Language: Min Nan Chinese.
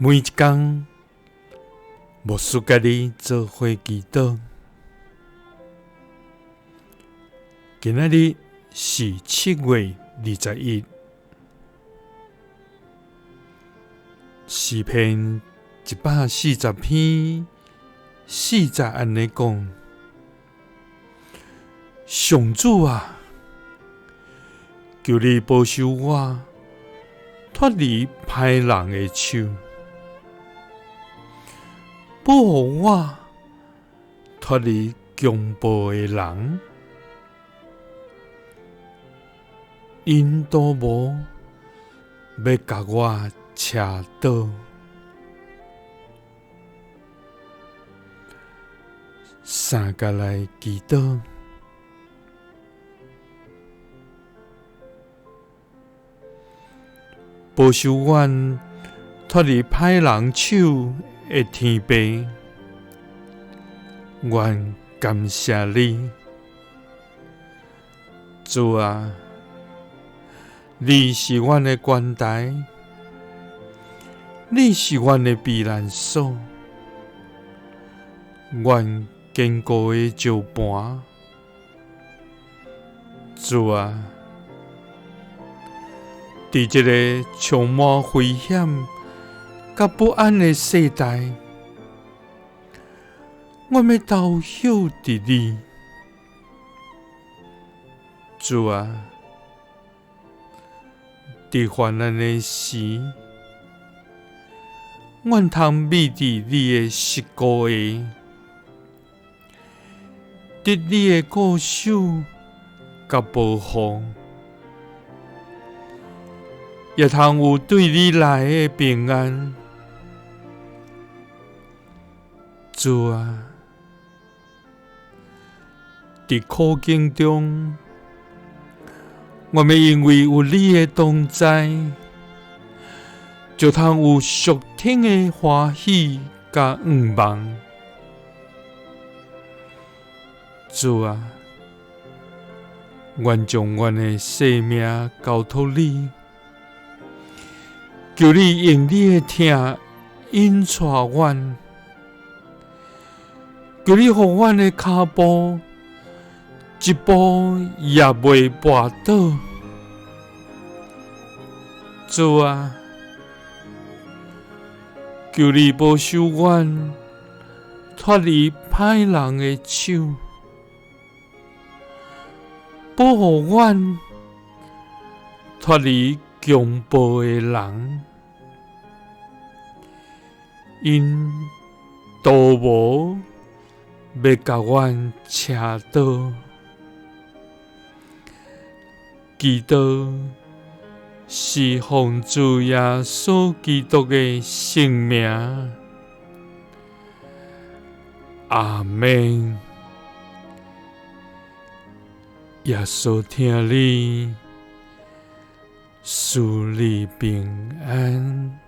每一工，牧师佮你做伙祈祷。今仔日是7月21，诗篇140篇4节按呢讲：上主啊，求你保守我，脫離歹人的手，保護我脫離強暴的人，𪜶圖謀欲共我捙倒。三佮來祈禱。保守阮脫離歹人手的天父，阮感謝你，主啊，你是阮的關台，你是阮的避難所，阮堅固的石磐，主啊，佇這个充滿危險佮不安的世代，阮欲投靠佇你，主啊，佇患難的時，阮通覕佇你的膝股下，得你的顧守佮保護，也通有對你來的平安。主啊，佇苦境中，阮欲因為有你的同在，就通有屬天的歡喜佮向望。主啊，阮將阮的性命交託你，求你用你的疼引帶阮，求你予阮的跤步一步也袂跋倒。主啊，求你保守阮脫離歹人的手，保護阮脫離強暴的人，𪜶圖謀欲共阮捙倒。祈禱是奉主耶穌基督的聖名，阿們。耶穌疼你，賜你平安。